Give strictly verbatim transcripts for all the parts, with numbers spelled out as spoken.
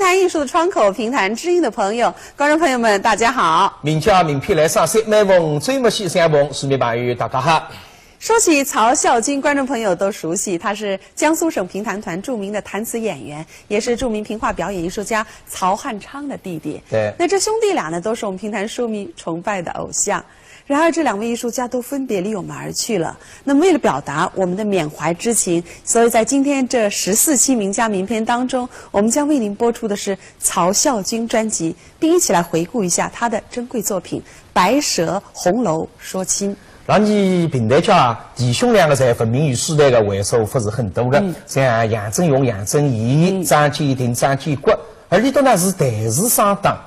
看艺术的窗口，评弹知音的朋友，观众朋友们，大家好。名家名篇来赏析，每逢周末喜相逢，书迷朋友大家好。说起曹孝均，观众朋友都熟悉，他是江苏省评弹团著名的弹词演员，也是著名评话表演艺术家曹汉昌的弟弟。对那这兄弟俩呢，都是我们评弹书迷崇拜的偶像。然而，这两位艺术家都分别离我们而去了。那么，为了表达我们的缅怀之情，所以在今天这十四期名家名篇当中，我们将为您播出的是曹孝均专辑，并一起来回顾一下他的珍贵作品《白蛇》《红楼》《说亲》。那么评弹界弟兄两个侪闻名于世，但是为数勿是很多的，嗯像杨振雄、杨振言、张鉴庭、张鉴国，而且都呢是弹词双档。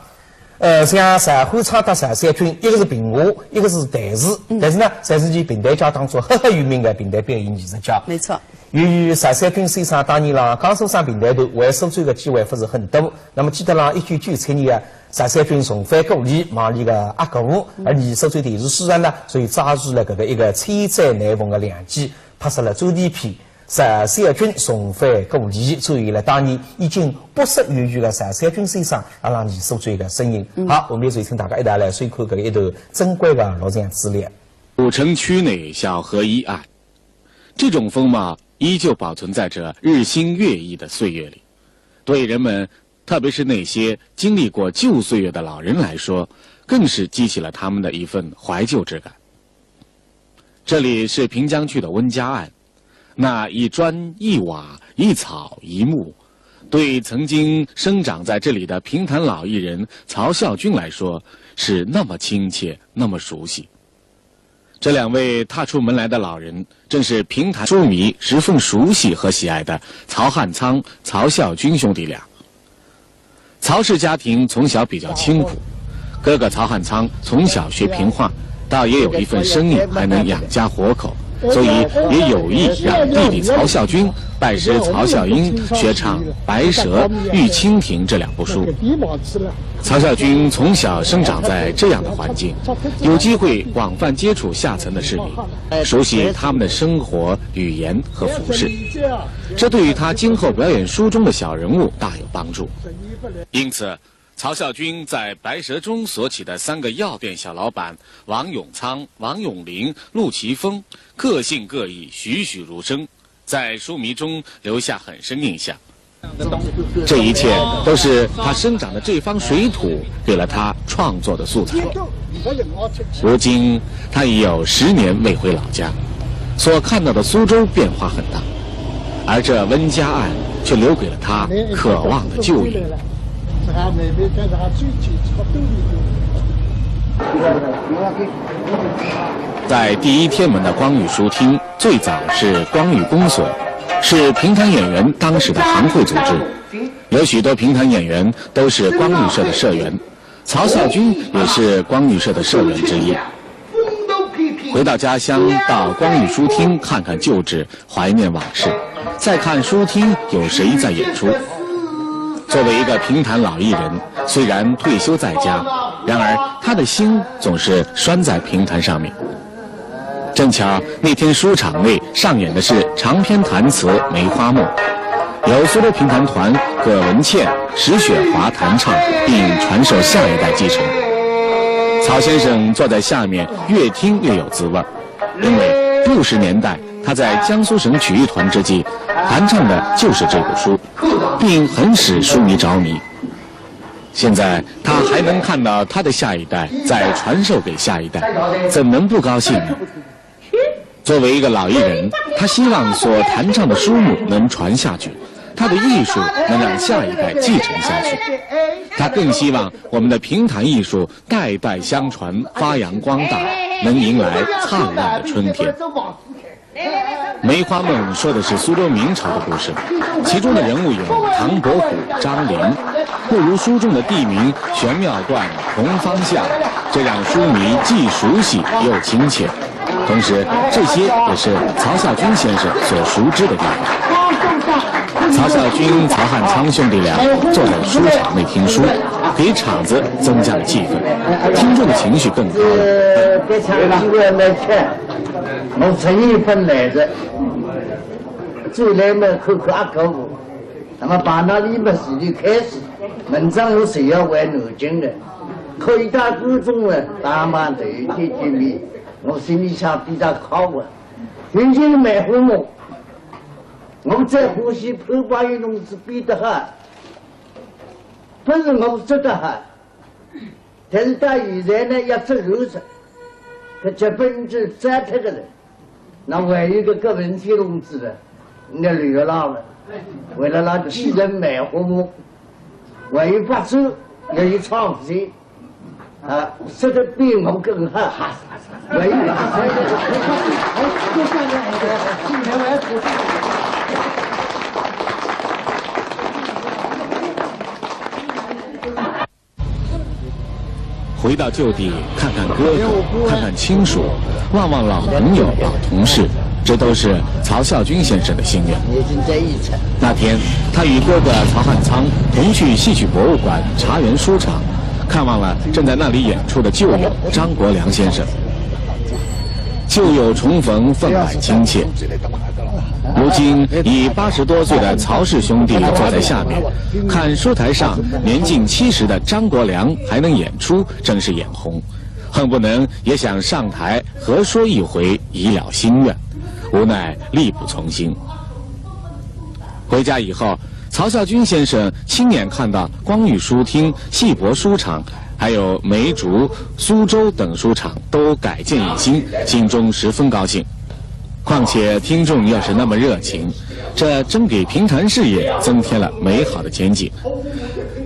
呃，像曹汉昌搭曹孝均，一个是评话，一个是弹词，但是呢，侪是伲评弹界当中赫赫有名的评弹表演艺术家。没错。由于曹孝均先生当年辣江苏省评弹团为苏州个机会勿是很多，那么记得辣一九九七年啊，曹孝均重返故里，望俚个阿哥屋，而伲苏州电视书场呢，所以抓住了搿个一个千载难逢个良机，拍摄了专题片。曹孝均重返故里，展现了当年已经八十余岁个曹孝均先生辣辣伲苏州个身影。好，我们也就请大家一道来收看搿个一段珍贵的录像资料。古城区内小河一岸，这种风貌依旧保存在这日新月异的岁月里，对人们，特别是那些经历过旧岁月的老人来说，更是激起了他们的一份怀旧之感。这里是平江区的温家岸，那一砖一瓦、一草一木，对曾经生长在这里的评弹老艺人曹孝均来说，是那么亲切，那么熟悉。这两位踏出门来的老人，正是评弹书迷十分熟悉和喜爱的曹汉昌、曹孝均兄弟俩。曹氏家庭从小比较清苦，哥哥曹汉昌从小学评话，倒也有一份生意，还能养家活口，所以也有意让弟弟曹孝均拜师曹孝英学唱《白蛇》《玉蜻蜓》这两部书。曹孝均从小生长在这样的环境，有机会广泛接触下层的市民，熟悉他们的生活、语言和服饰，这对于他今后表演书中的小人物大有帮助。因此，曹孝均在《白蛇》中所起的三个药店小老板王永昌、王永林、陆其峰，个性各异，栩栩如生，在书迷中留下很深印象。这一切都是他生长的这方水土给了他创作的素材。如今他已有十年未回老家，所看到的苏州变化很大，而这温家岸却留给了他渴望的旧影。在第一天门的光裕书厅，最早是光裕公所，是评弹演员当时的行会组织，有许多评弹演员都是光裕社的社员，曹孝均也是光裕社的社员之一。回到家乡，到光裕书厅看看旧址，怀念往事，再看书厅有谁在演出。作为一个评弹老艺人，虽然退休在家，然而他的心总是拴在评弹上面。正巧那天书场内上演的是长篇弹词《梅花梦》，由苏州评弹团葛文倩、石雪华弹唱，并传授下一代继承。曹先生坐在下面，越听越有滋味儿，因为六十年代他在江苏省曲艺团之际弹唱的就是这部书，并很使书迷着迷。现在他还能看到他的下一代再传授给下一代，怎能不高兴呢？作为一个老艺人，他希望所弹唱的书目能传下去，他的艺术能让下一代继承下去。他更希望我们的评弹艺术代代相传，发扬光大，能迎来灿烂的春天。《梅花梦》说的是苏州明朝的故事，其中的人物有唐伯虎、张玲、不如书中的地名玄妙观、同方巷，这让书迷既熟悉又亲切。同时，这些也是曹孝均先生所熟知的地方。曹孝均、曹汉昌兄弟俩坐在书场内听书，给场子增加了气氛，听众的情绪更高了。我陈一芬来的，最来嘛看看阿哥我。那么排到俚末前头开始，文章我侪要回南京的，可以到观众呢，打扮头见见面，我心里想比较好啊。尤其是梅花梦，我最欢喜潘宝英同志编得好，不是我说得好。 但是到现在呢，要做后头，搿脚本已经糟蹋个了。那还有一个葛文天同志了，那留了了，为了那继承梅花梦，还有发展，也有创新，啊，说得比我更好，还有。回到旧地，看看哥哥，看看亲属，望望老朋友、老同事，这都是曹啸军先生的心愿。那天，他与哥哥曹汉仓同去戏曲博物馆茶园书场，看望了正在那里演出的旧友张国梁先生。旧友重逢，分外亲切。如今已八十多岁的曹氏兄弟坐在下面，看书台上年近七十的张国梁还能演出， 真是眼红，恨不能也想上台合说一回，以了心愿，无奈力不从心。回家以后，曹啸军先生亲眼看到光裕书厅、戏博书场，还有梅竹、苏州等书场都改建一新，心中十分高兴。 况且听众又是那么热情，这真给评弹事业增添了美好的前景。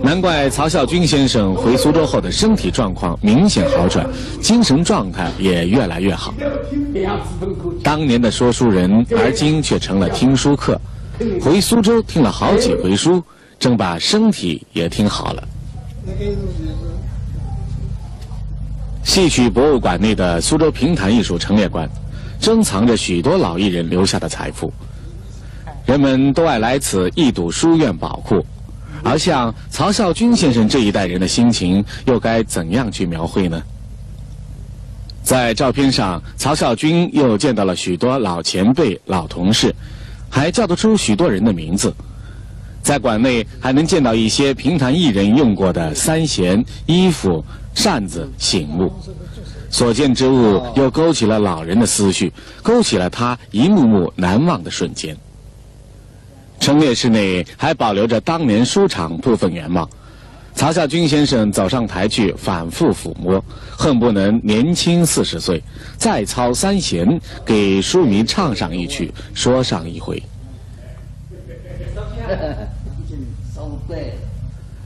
难怪曹啸军先生回苏州后的身体状况明显好转，精神状态也越来越好。当年的说书人，而今却成了听书客，回苏州听了好几回书， 真把身体也听好了。戏曲博物馆内的苏州评弹艺术陈列馆，珍藏着许多老艺人留下的财富。人们都爱来此一睹书院宝库，而像曹啸军先生这一代人的心情，又该怎样去描绘呢？在照片上，曹啸军又见到了许多老前辈、老同事，还叫得出许多人的名字。 在馆内还能见到一些评弹艺人用过的三弦、衣服、扇子、醒目，所见之物又勾起了老人的思绪，勾起了他一幕幕难忘的瞬间。陈列室内还保留着当年书场部分原貌，曹啸军先生走上台去，反复抚摸，恨不能年轻四十岁，再操三弦，给书迷唱上一曲，说上一回。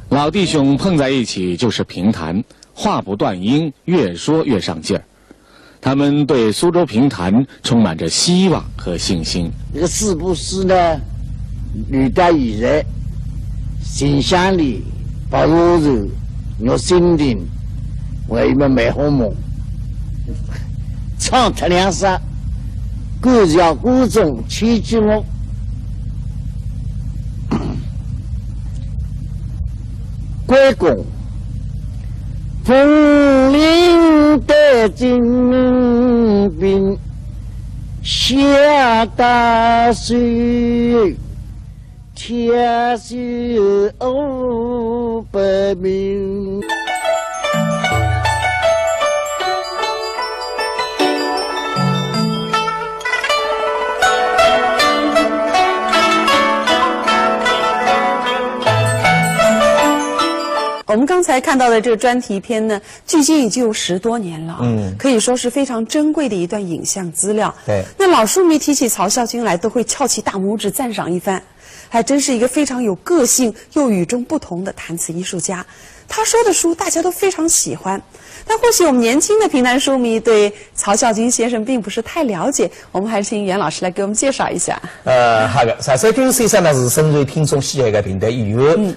老弟兄碰在一起就是评弹，话不断音，越说越上劲儿。他们对苏州评弹充满着希望和信心。这个四部书呢，留到现在，《寻香里》、《白蛇传》、《玉蜻蜓》、还有么《梅花梦》，唱脱两首，感谢观众牵记我。 关公，风铃带金兵下大水，天下五百名。 我们刚才看到的这个专题片呢，距今已经有十多年了，嗯。可以说是非常珍贵的一段影像资料。对。那老书迷提起曹啸军来，都会翘起大拇指赞赏一番，还真是一个非常有个性又与众不同的弹词艺术家。他说的书大家都非常喜欢，但或许我们年轻的评弹书迷对曹啸军先生并不是太了解，我们还是请袁老师来给我们介绍一下。呃，好的，曹啸军先生呢是深受听众喜爱的评弹演员。嗯。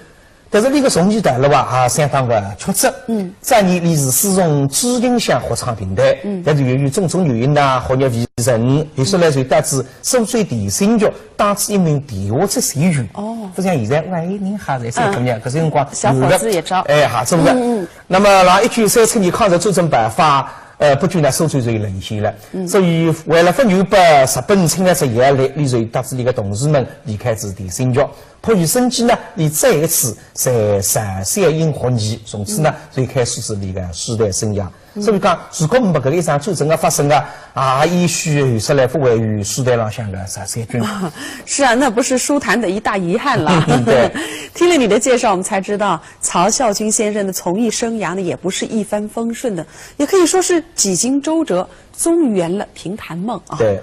但是俚个从艺道路啊，也相当个曲折。嗯。早年俚是师从朱庭香合唱评弹，嗯。但是由于种种原因呐，学业未成，后首来就到仔苏州电信局当仔一名电话接线员。哦。勿像现在，喂，您好，在做什么呀？嗯。搿辰光，小伙子也招。哎，也做个。嗯，嗯。那么，辣一九三七年抗日战争爆发，呃，不久呢，苏州就沦陷了。所以为了勿让拨日本侵略者也来，俚就带仔俚个同志们离开仔田心局。迫于生计呢，俚再一次在朝鲜营学艺，从此呢，就开始仔俚个书台生涯。所以讲，如果没搿个一场战争个发生啊，啊，也许后首来勿会有书台浪向个朝鲜军。是啊，那不是书坛的一大遗憾了。对。听了你的介绍，我们才知道曹孝钧先生的从艺生涯呢，也不是一帆风顺的，也可以说是几经周折，终于圆了评弹梦啊。对。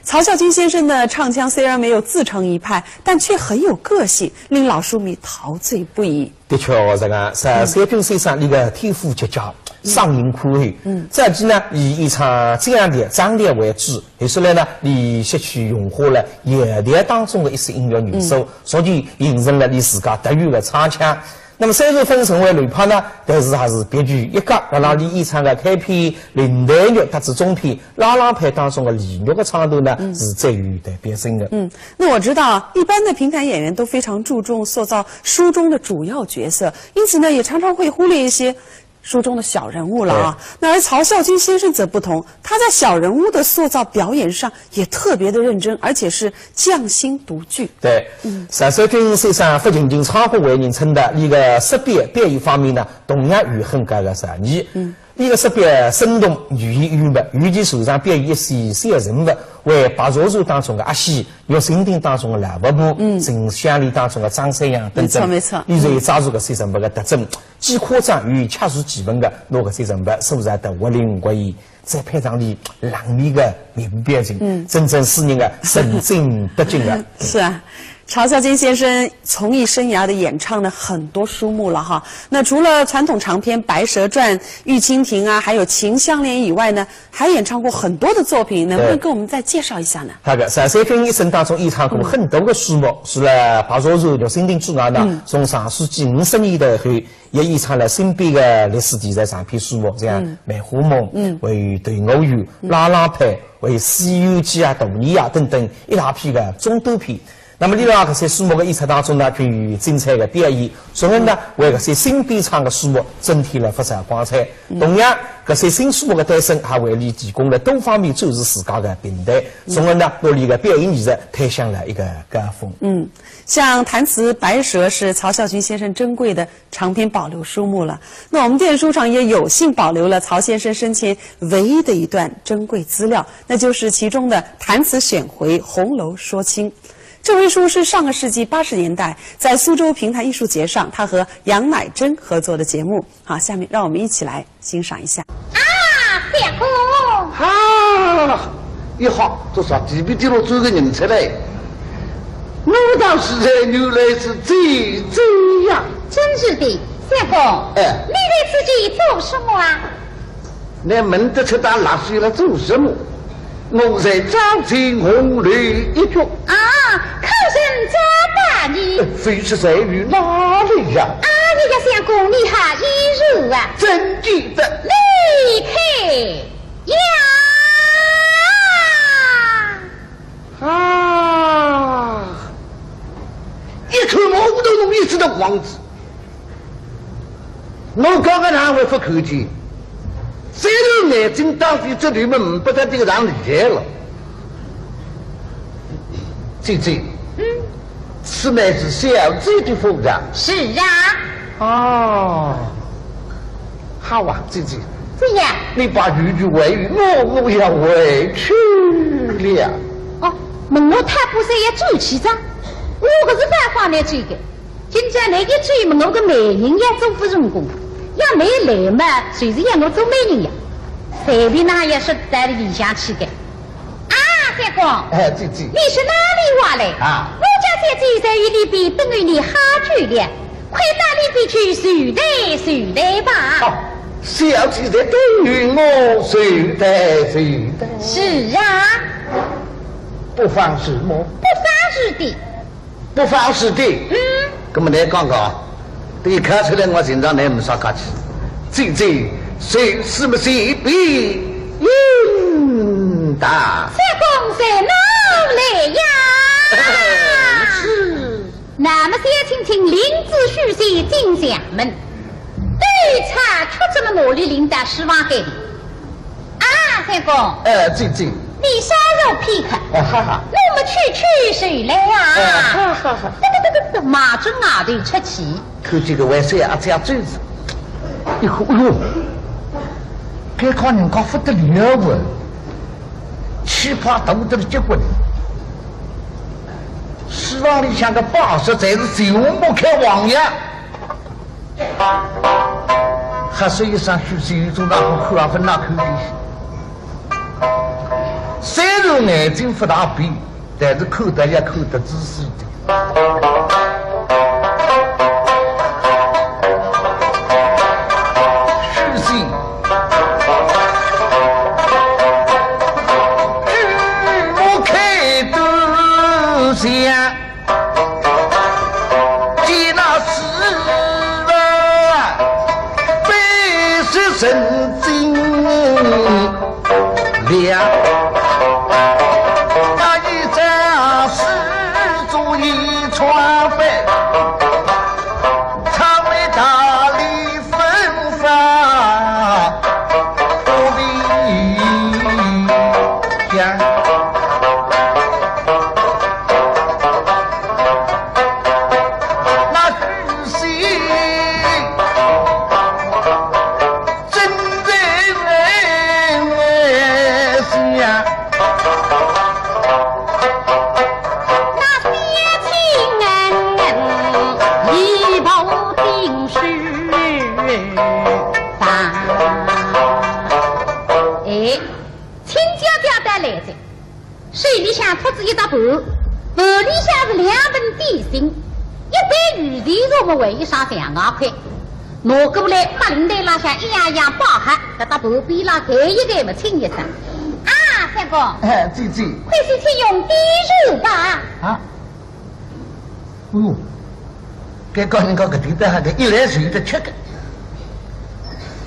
曹孝钧先生的唱腔虽然没有自成一派，但却很有个性，令老书迷陶醉不已。的确哦，这个曹孝钧先生俚个天赋极佳，嗓音宽厚。嗯。早期呢，以演唱江调、张调为主，后首来呢，俚吸取用化了乐调当中的一些音乐元素，所以形成了俚自家特有的唱腔。那么虽然勿曾成为流派呢，但是还是别具一格，让俚演唱个开篇林黛玉搭仔中篇拉郎配当中的李煜个唱段呢，是最有代表性的。嗯，那我知道，一般的评弹演员都非常注重塑造书中的主要角色，因此呢，也常常会忽略一些书中的小人物了啊。那而曹孝钧先生则不同，他在小人物的塑造表演上也特别的认真，而且是匠心独具。对，曹孝钧先生勿仅仅唱歌为人称道，俚个识别表演方面呢，同样有很高的造诣。嗯。俚个识别生动，语言幽默，尤其擅长表演一些小人物，为白蛇传当中的阿喜，玉蜻蜓当中的老伯伯，嗯，寻香园当中的张三爷等等。没错没错。俚就抓住搿些人物的特征，既夸张又恰如其分的拿搿些人物塑造得活灵活现，再配上俚冷面的面部表情，嗯，真正使人啊神经不尽啊。是啊，曹孝钧先生从艺生涯的演唱呢，很多书目了哈。那除了传统长篇《白蛇传》《玉蜻蜓》啊，还有《秦香莲》以外呢，还演唱过很多的作品，能不能跟我们再介绍一下呢？好的，曹孝钧一生当中演唱过很多的书目，除了《白蛇传》《玉蜻蜓》之外呢，从上世纪五十年代后，也演唱了新编的历史题材长篇书目，像《梅花梦》，嗯，还有《窦娥冤》、《拉郎配》，还有《西游记》啊、《大尼亚》等等一大批的中短篇。那么，俚辣搿些书目的演出当中呢，就有精彩的表演，从而呢，为搿些新编唱的书目增添了不少光彩。同样，搿些新书目的诞生，还为俚提供了多方面展示自家的平台，从而呢，拿俚的表演艺术推向了一个高峰。嗯，像弹词《白蛇》是曹孝钧先生珍贵的长篇保留书目了。那我们电视书场也有幸保留了曹先生生前唯一的一段珍贵资料，那就是其中的弹词选回《红楼说亲》。这回书是上个世纪八十年代在苏州评弹艺术节上，他和杨乃真合作的节目。好，下面让我们一起来欣赏一下。啊，相公！啊，一好，做啥地皮底落钻个人出来？我当时才原来是姐姐呀。真是的，相公。哎。你在此地做什么啊？那问得出大辣水了做什么？我在招亲红楼一角。啊，可曾找到你？非是在于哪里呀？啊，你个相公，你好眼熟啊！真记得。你看呀！啊，一看毛骨头，侬一直的王子。 我刚刚哪会勿看见？虽然眼睛当中这里面没不得这个人厉害了。姐姐，嗯，此乃是小姐的府上。是啊。哦，好啊，姐姐，怎样？你把玉玉还与我，我要回去了。哦，问我他不是也转去哉？我可是单方面去的。 今朝来一转嘛，我个媒人也做勿成功，要没来嘛，就是要我做媒人呀。随便哪样说到里向去的。啊，相公，哎，姐姐，你是哪里话来？啊我家小姐在里边等候你好久了，快到里边去坐待坐待吧。哦，小姐在等候我坐待坐待。是啊，不妨坐么？不妨坐的。 不妨坐的。嗯。那么来讲讲，对看出来我现在来没啥客气。姐姐，谁是么谁比应当？相公在哪里呀？是。那么小青青领旨书信进相门，对察却怎么哪里领到书房间里？相公，哎，姐姐。你稍坐片刻，哎，好好。那么去去就来呀。哎，好好好。得得得得得，马上外头出去。看见个外甥阿姐走仔，一看，哎哟，搿个人家勿得了啊，气派大得了结棍。书房里向个摆设侪是全部开黄杨。 喝出一声许仙，有种那个口啊，分那口的。虽然眼睛勿大闭，但是看得也看得仔细的。许仙，举目看端详。 见那世人，悲喜神经凉。那一张诗中一窗飞，唱来大理 芬芳不离香。那许仙真正像 那小青人一步进书房。哎，亲家家带来的，手里向托仔一只盘，盘里向是两盆点心，一杯御前茶么还有一双象牙筷。 拿过来，拨灵台浪向一样样摆好，搿搭盘边浪盖一盖么，请一声：“啊，相公，哎，姐姐。快些请用点茶吧。”啊？哦哟，该讲人家搿点倒好个，一来是有得吃个，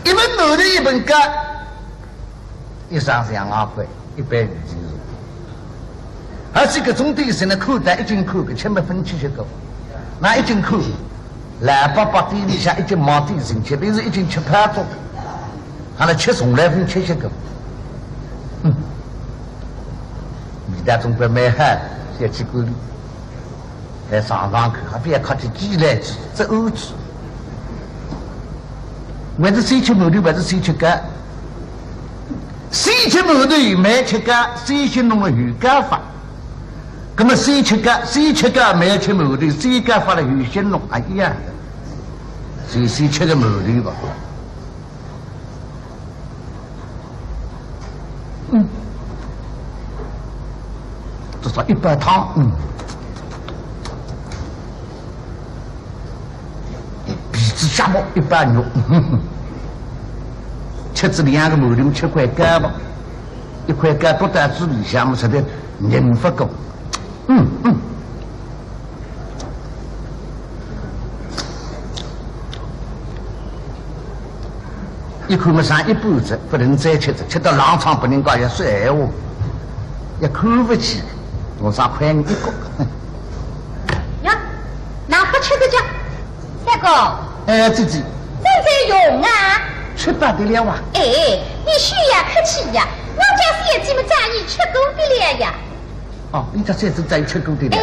一盆馒头一盆糕。 一双象牙筷，一杯御前茶。而且搿种点心呢，看得一径看个，吃没分吃歇个。那一径看，老伯伯店里向一径买点心吃，平时一径吃泡粥，阿拉吃从来分吃歇个。嗯，味道总归蛮好，小气鼓励。 还尝尝看，还覅客气，寄来寄，这儿子。还是先吃馒头，还是先吃糕？先吃馒头，慢吃糕，先吃侬个有糕法。那么先吃糕，先吃糕，慢吃馒头，先糕法了有些弄，哎呀，所以先吃个馒头吧。 嗯，至少一碗汤，嗯。皮子下落一碗肉，嗯哼哼。吃仔两个馒头，吃块糕吧，一块糕厾到嘴里向么，实在忍勿过。嗯嗯。 一口么剩一半子，不能再吃了，吃到冷场，拨人家要说闲话，也看勿起，我啥亏你一个。呀，哪勿吃个叫？三哥，哎，姐姐。真在用啊？吃饱得了啊？哎，你休要客气呀，我家小姐么早已吃过的了呀。 哦，你家小姐早已吃过的了。哎。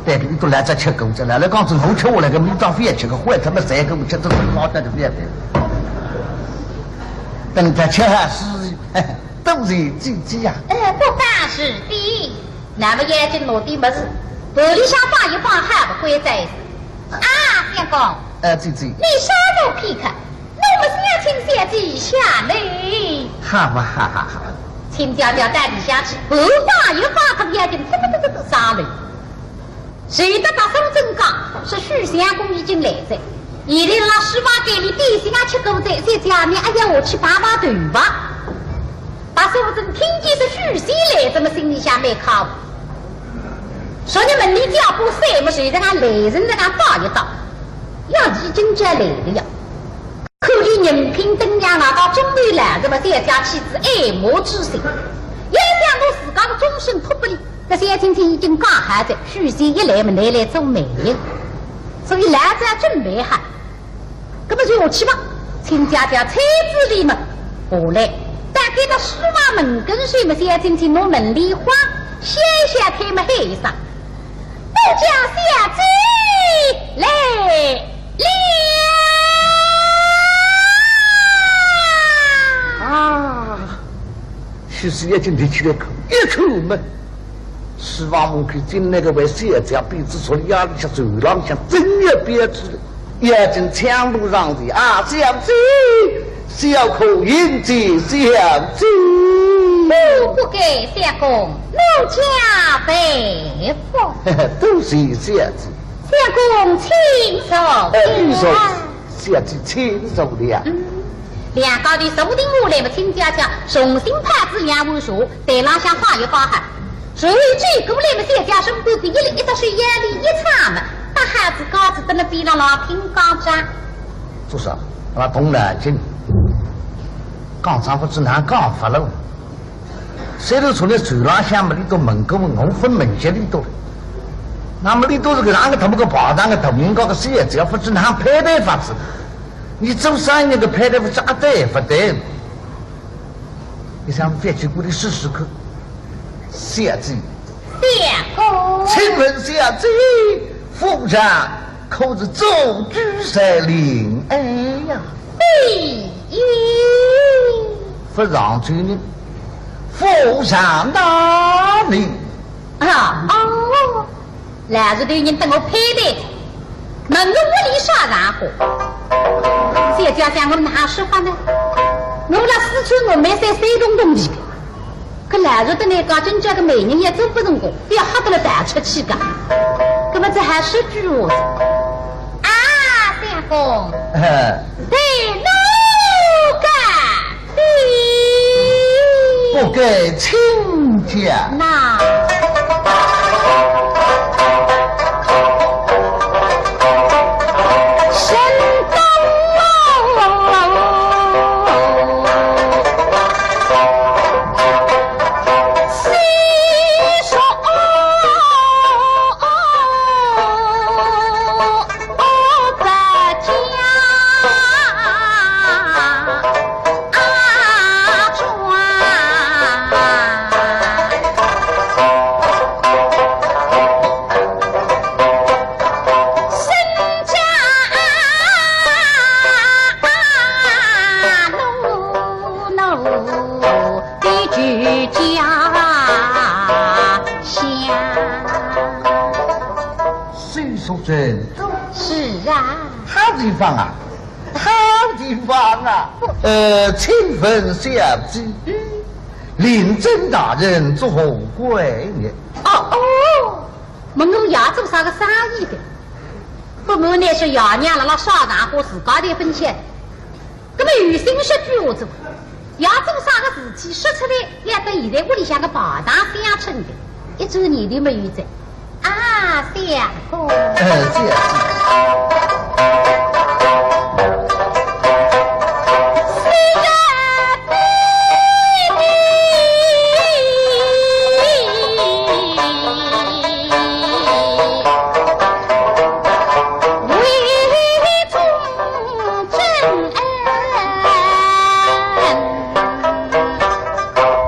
对个，你都来这吃过的了，来讲真，我吃下来个，明朝覅吃个，坏脱么三个，我吃这个老大的覅的。等他吃好是，多谢姐姐呀。哎，不敢是的。那么眼睛落地么事，盘里向放一放，还不会再事。啊，相公，哎，姐姐。你稍坐片刻， 那么想请小姐下楼。好啊，好好好。亲家家带你下去，不放一放，他们眼睛嘚嘚嘚嘚嘚上楼。谁得把宋正刚是许相公已经来哉，现在让书房间里点心啊吃过哉，小姐你还要下去爬爬头吧。把宋正听见是许仙来，怎么心里向蛮开心。说你们你家不谁么谁在那来人在那打一打，要已经叫来的呀。 可怜人品登样啊，到中年了，这么小姐妻子爱慕之心，也想我自家的终身托拨伊。搿小青青已经讲好哉，许仙一来么，拿来做媒人，所以老早准备好。搿么就下去吧，亲家家车子里么，下来，到该个书房门跟首么，小青青拿门帘一关，小小开么喊一声：“奴家小姐来了。”啊，许是眼睛立起来看，一看门，书房门口进来个位小姐，比仔昨夜里向走廊向真要标致了。 要紧抢步上前：“啊，小姐，小可迎接小姐。”“哦，不敢，相公，奴家拜服。”“多谢小姐。”“相公请坐。”“哎，有座。”“小姐请坐了。”嗯，两家头坐定下来么，亲家家重新泡仔两碗茶，台浪向放一放好。 随即过来么，小姐身边个一立一只手，腰里一叉么，搭好仔架子蹲辣边浪浪听讲章。“做啥？阿拉动脑筋。讲章勿知哪讲法了。虽然从那走廊向么里头门口，我分门脚里头了。那么里头是个哪个他妈个排场个大明高个小姐，勿知哪排队法子。你做生意个排队勿是阿对勿对？你想别去过来试试看。”“小姐。”“相公。”“请问小姐，府上可是祖居在临安呀？”“对。”“府上就呢，府上哪里？”“啊，哦。”老实头人等我拍拍，问我屋里啥场化。小姐想我哪说法呢？我辣四川峨眉山山东东皮，搿老实头呢，讲真正个媒人也做勿成功，覅吓得了逃出去个。搿么只好说句话子：“啊，相公，哎。”“对，奴家。” 不敢请讲。那是啊。好地方啊，好地方啊。呃，请问小姐，令尊大人作何贵业？哦，哦，问我爷做啥个生意个？不瞒你说，爷娘辣辣啥场化自家侪勿晓得。 搿么有心说句闲话，爷做啥个事体说出来，要搭现在屋里向个排场相称个，一转念头么有哉。啊，相公。哎，相公。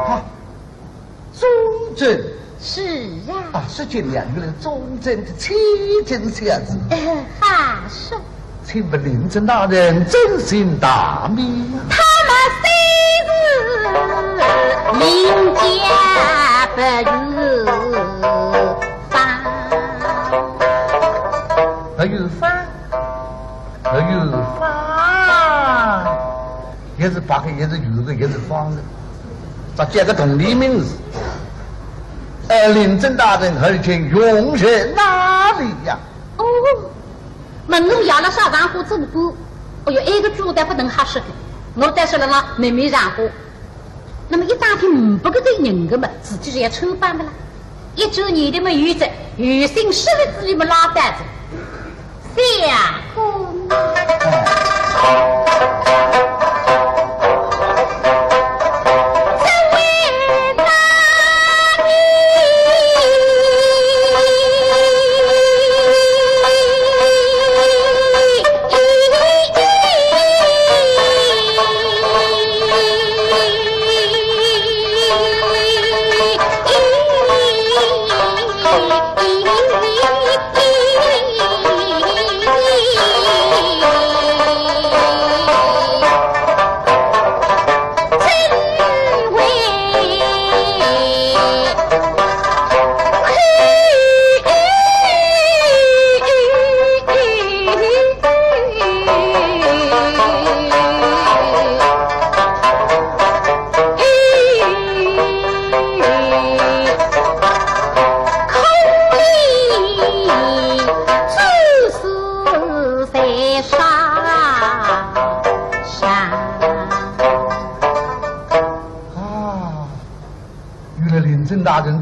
啊，宗正。是啊。啊，是这两个人宗正的千金小姐。呃，好说。请问令尊大人尊姓大名？他们虽是名家不如芳。不如芳？ 还有方，也是白个，也是圆个，也是方个，咋叫个同里名字？呃，令尊大人，而今用人哪里呀？哦，问我爷辣啥场化做官，哎哟，埃个主意倒勿能瞎说个，我倒是辣辣门面场化。 那么一打听，呒不搿个人个嘛，自己是要穿帮个啦。一转念头嘛，有哉，有心说了之后嘛，拉倒哉。相公。哎。这位大人。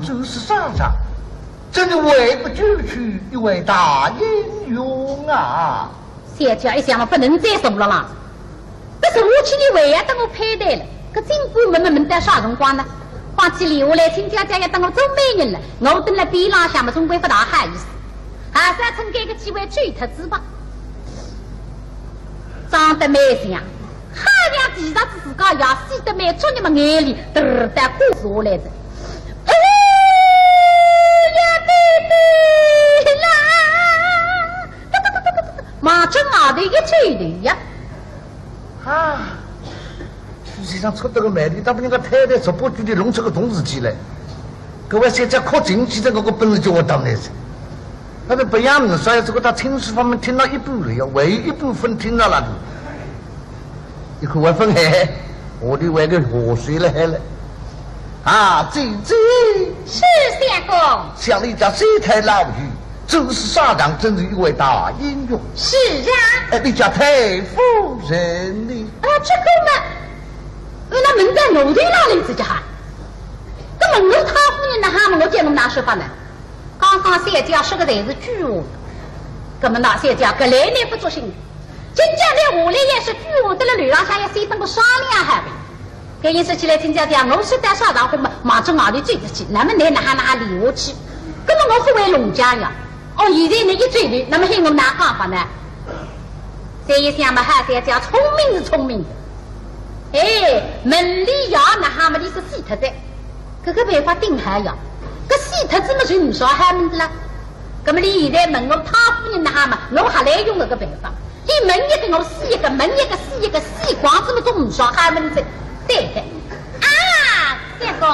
就是上场，真是为国捐躯一位大英雄啊！小姐一想嘛，不能再坐了啦。搿坐下去俚还要搭我攀谈了，搿金官们么问到啥辰光呢？况且留下来亲家家要搭我做媒人了，我蹲辣边浪向嘛，总归勿大好意思。还是要趁搿个机会走脱仔吧。 装得蛮像，好像提着仔自家爷死得蛮作孽么，眼泪嘚儿嘚儿哭下来哉。哎呀，爹爹啦！望准外头一走头呀。啊，世界上出得个美丽，搭拨人家太太直播剧里弄出个动事体来。搿位小姐哭进去，搿个本事叫我当来哉。 那么不要你说，这个到亲事方面听到一半了，要还有一部分听到了的。一看还分开，我的为个河水了海了。啊，姐姐，是相公。想你家三太老爷，就是上场真是一位大英雄。是啊。哎，你家太夫人呢？啊，这个嘛，呃，那门在楼顶那里，这家哈。搿门口太夫人哪哈么，我叫侬哪说法呢？ 刚刚小姐说个侪是鬼话，葛么倷小姐搿来倷勿作兴。今朝倷下来也是鬼话，得了楼浪向也先等我商量好的。搿意思起来，亲家家，我是到啥场化嘛，望准外头走出去，那么倷哪哈哪哈溜下去，葛么我勿会弄僵呀。哦，现在倷一走头，那么喊我哪讲法呢？再一想嘛，哈，小姐聪明是聪明的。哎，门里呀，哪哈么俚是死脱哉。 搿个办法顶好呀，搿死脱仔么就呒啥好么子了。葛么俚现在问我太夫人哪哈么，我还来用搿个办法。俚问一个我死一个，问一个死一个，死光仔么总呒啥好么子。对的。啊，相公。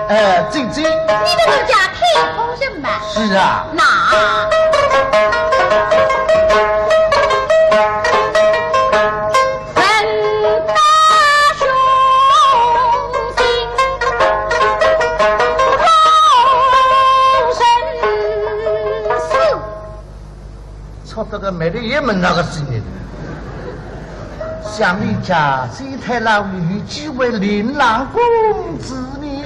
哎，姐姐。你们是家太夫人嘛？是啊。那。 出得个美丽也没那个事呢。想你家三太老爷有几位令郎公子呢？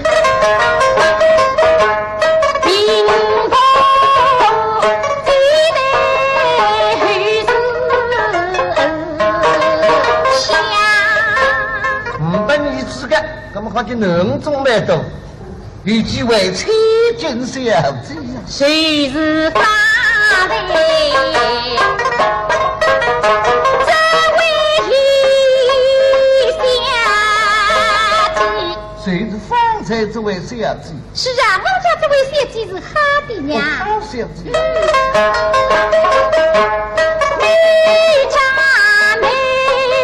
呒拨你资格，葛么看见能中蛮多。 有几位千金小姐呀？谁是方才这位小姐？谁是方才这位小姐？是啊，我家这位小姐是好的呀。哦，好小姐。嗯。你家妹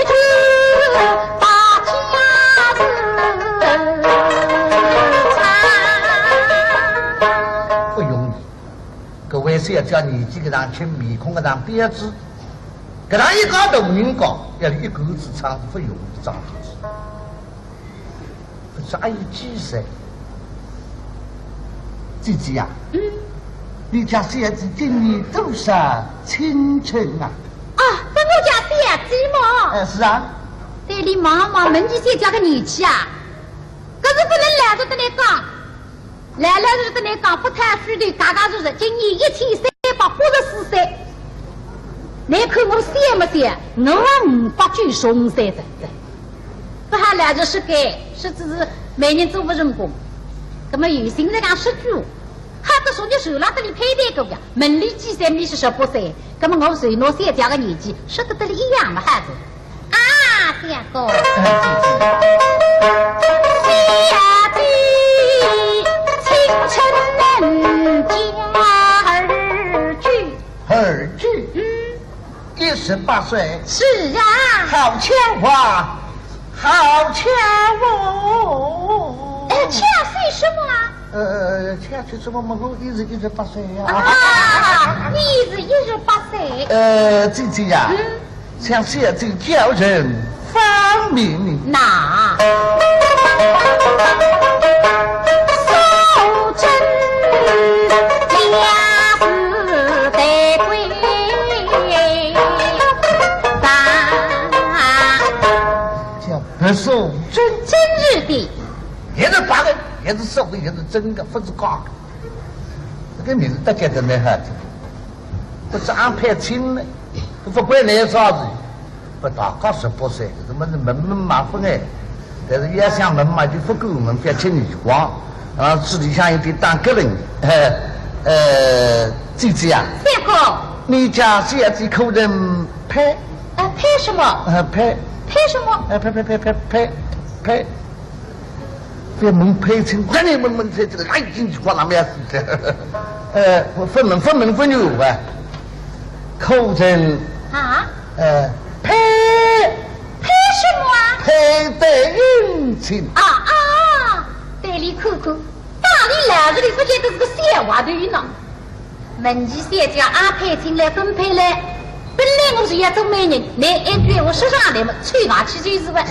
子大家是 不容易。搿位小姐年纪搿样轻，面孔搿样标致，搿样一个大人家，要一个子唱勿容易，唱出去。不知阿有几岁？姐姐呀，嗯。你家小姐今年多少青春啊？啊，搿我家小姐嘛。哎，是啊。对俚望望，问俚小姐个年纪啊，搿是不能拦着的来讲。 老老实实地讲，勿太虚的，嘎嘎实实，今年一千三百八十四岁。倷看我小么小，我五百九十五岁哉。勿好老实说个，说只是媒人做勿成功。葛么有心人讲说句，好得说你手拉得里佩戴过呀，问俚几岁，俚是十八岁，葛么我随拿小姐个年纪，说得得里一样么好哉。 啊，相公。哎，姐姐。小姐青春能嫁二舅。二舅？嗯。一十八岁。是啊。好巧啊，好巧哦。哎，巧些什么啊？呃，巧些什么嘛，我也是一十八岁呀。啊，你是一十八岁。呃，姐姐呀。嗯。 想小姐叫人芳名呢。那素贞也是得归咱。叫白素贞。真是的。也是八个。也是说的，也是真的，不是假的。这个名字大家都蛮好听。不是安排亲呢，不管哪啥子，不大概十八岁，怎么是门门马分哎？但是要想门嘛，就不够门，不要轻易光。啊，这里向有点当个人，呃，呃，姐姐啊，相公，你家小姐可曾配？啊，配什么？啊，配。配什么？啊，配配配配配配。 别问配亲，让你问问配亲，哪一进去管他们要死的。呃，我分门分门分有啊，可曾啊？呃，配配什么啊？配对姻亲。啊啊，对你看看，打你老实的不见得是个笑话头呢。 门前小姐阿配亲来分配来，本来我是要做媒人，你一句我说上来嘛，吹大气就是吧。啊，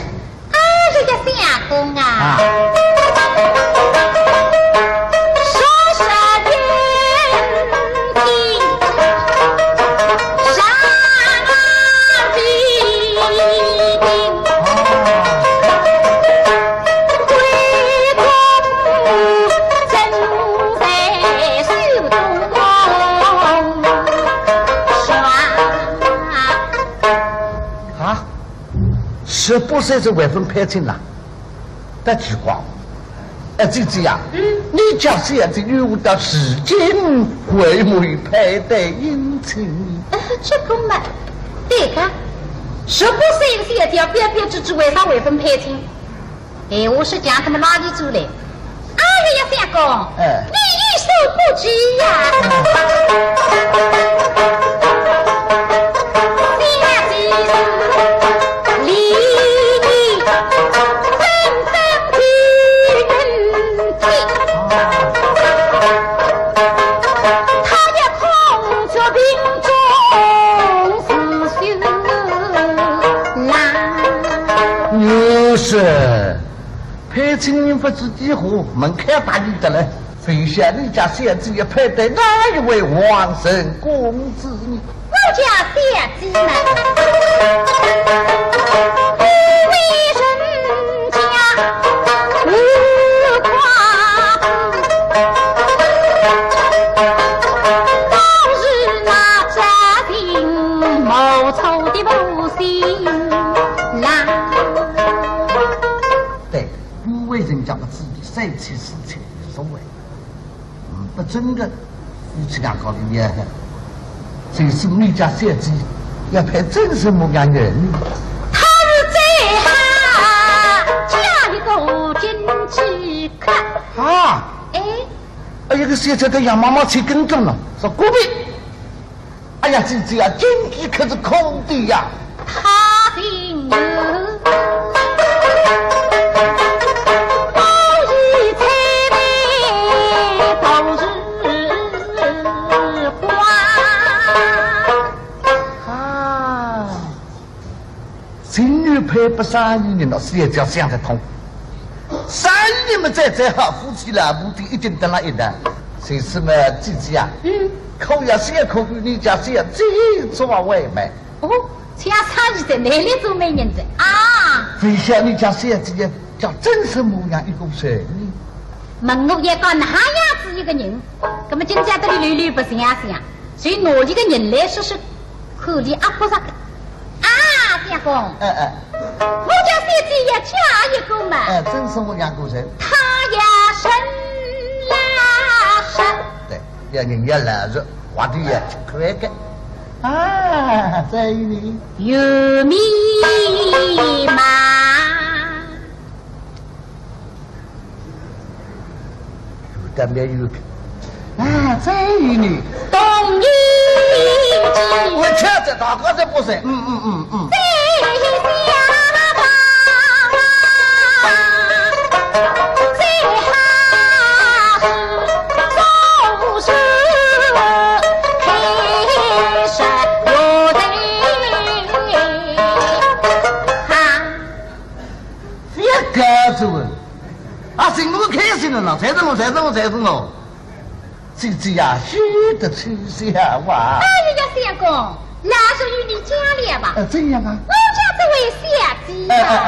这个相公啊，啊。说说姻亲，上啊比。 啊，十八岁就未婚配亲了，太奇怪。哎，姐姐呀，嗯。你家小姐有到至今未配对姻亲？呃，这个嘛，对个，十八岁的小姐标标致致为啥未婚配亲？ 哎，我是讲他们哪里做嘞？哎呀，相公，哎。你有所不知呀。小姐是离异，真正的人家，她也空着病中自修啦。女士， 配亲人不知几何，门槛大得来。非像你家小姐配对哪一位皇亲公子呢？我家小姐嘛，一位人家无花，都是那朝廷谋出的无心郎。对，一位人家不知 三妻四妾无所谓。嗯，不真的，夫妻两个人也，就是你家小姐要配真实模样人。她是最好嫁一个金鸡客。啊，哎，哎，这个小姐的杨妈妈气更更了，说：“姑爷， 哎呀，姐姐啊，金鸡可是空的呀。”她心有，不是财迷，不是花。啊， 金女配不上生意人，老师也叫想得通。生意人嘛，再再好，夫妻两母子一定登了一道。就是嘛，姐姐啊，嗯。可要先可与你家小姐做为媒。哦，请生意在哪里做媒人的啊？非像你家小姐叫真实模样一个人呢。问我也讲哪样子一个人，那么今朝这里溜溜不想想，所以拿里个人来说说 看伊阿不着个。啊，相公，哎，哎。我家小姐要嫁一个嘛，哎，真是我两个人。她要生老实。对，要人要老实，话头要吃开个。啊，在于你。有米嘛。 有的没有的。啊，在于你。同意。我跳着大高兴不是？嗯，嗯，嗯，嗯。这下吧，这下是做事开始有人啊。 覅搞作啊！啊，心里开心了呢，才是我，才是我，才是我。姐姐呀，休得取笑啊！哎呀，相公，老实与你讲了吧。呃，怎样啊？我家这位小姐呀，哎，哎，哎。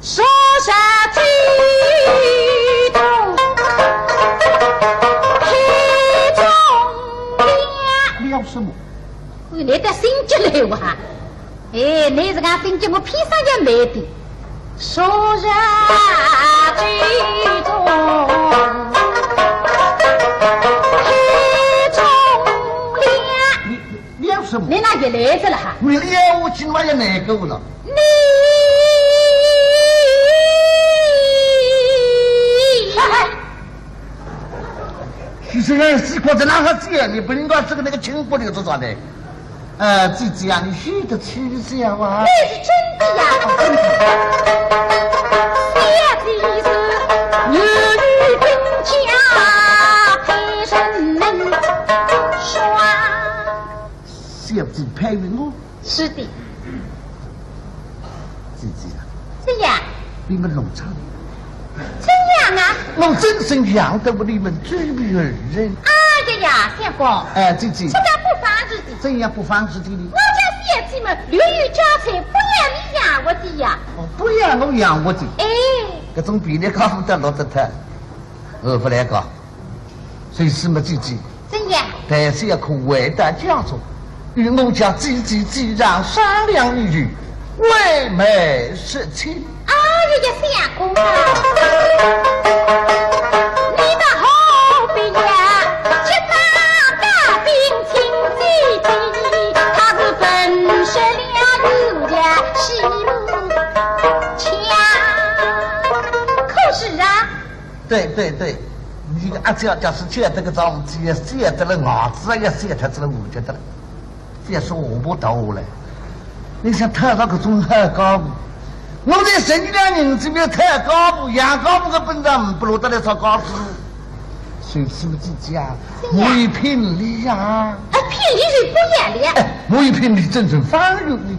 说啥最懂什么？哎，倷倒心急来哇！哎，倷是讲心急，我偏生要慢点。昨日醉中开中了。你，你要什么？倷哪哼来哉了哈？你要我今晚也难过了。你，哎，哎。 其实俺西瓜在哪哈子呀？你不应该这个那个亲骨头做啥的？呃，姐姐啊，你说得起这话。那是真的呀。小姐是女人家配人能说。小姐配于我？是的。 姐姐啊，怎样？你们弄僵了。怎样啊？我真心想得我你们只有二人。哎呀呀，相公，哎，姐姐。这个不妨事的。怎样不妨事的呢？我家小姐嘛，留有家财，不要你养活的呀。哦，不要我养活的。哎。搿种便宜家伙倒落得脱。我不来讲。 所以什么姐姐，怎样？待小可回到家中，与我家姐姐姐丈商量一句，为媒说亲。哎呀呀，相公啊，你们何必呀？急忙带兵请姐姐，她是本是良人的媳妇，恰可是啊。 对对对，你个阿姐假使晓得搿桩事体，晓得了牙齿也笑脱仔了，糊涂得了，再说我不到了。你想讨到搿种好家婆，我在十几两银子面讨家婆，养家婆个本事不落得来讨家婆。谁是不是姐姐啊？是呀。我有聘礼呀。哎，聘礼是不要的呀。哎，我有聘礼，真正方有礼。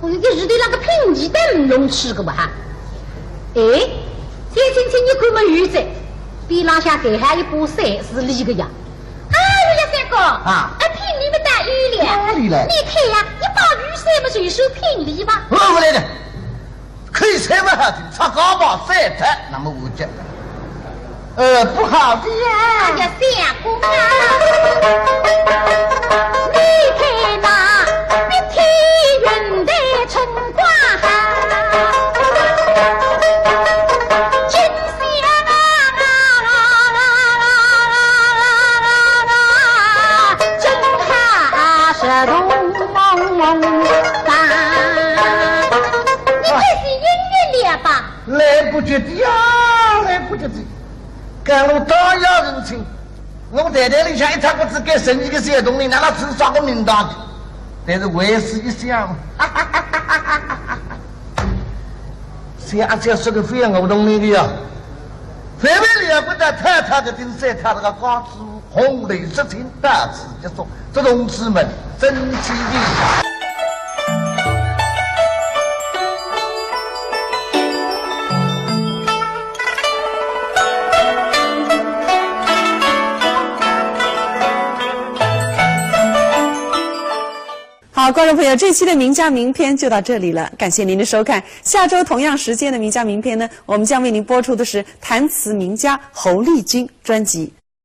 我一个日头浪个聘礼都没弄去个哇哈。哎，小青青，你看么有哉，边浪向搿还一把伞是你个呀。哎呀，三哥，啊。哎，聘礼么带有了。哪里来？你看呀，一把雨伞么就是聘礼吧？我不来的，可以穿么好的，擦高帽晒的，那么我讲。 呃，不好的呀。哎呀，相公啊，你看那碧天云台春光好，今宵啊，真好十冬。你开始应允了吧？来不及的呀，来不及的。 赶路到要人请，我袋袋里向一塌刮子该十二个小铜钿，哪能只找个名堂的？但是为师一想，想阿姐说个覅我铜钿的呀，万万了不得，太太个顶三太太个家主，红楼说亲到此结束，这同志们，真吉利。 好，观众朋友，这期的名家名篇就到这里了，感谢您的收看。下周同样时间的名家名篇呢，我们将为您播出的是弹词名家侯丽君专辑。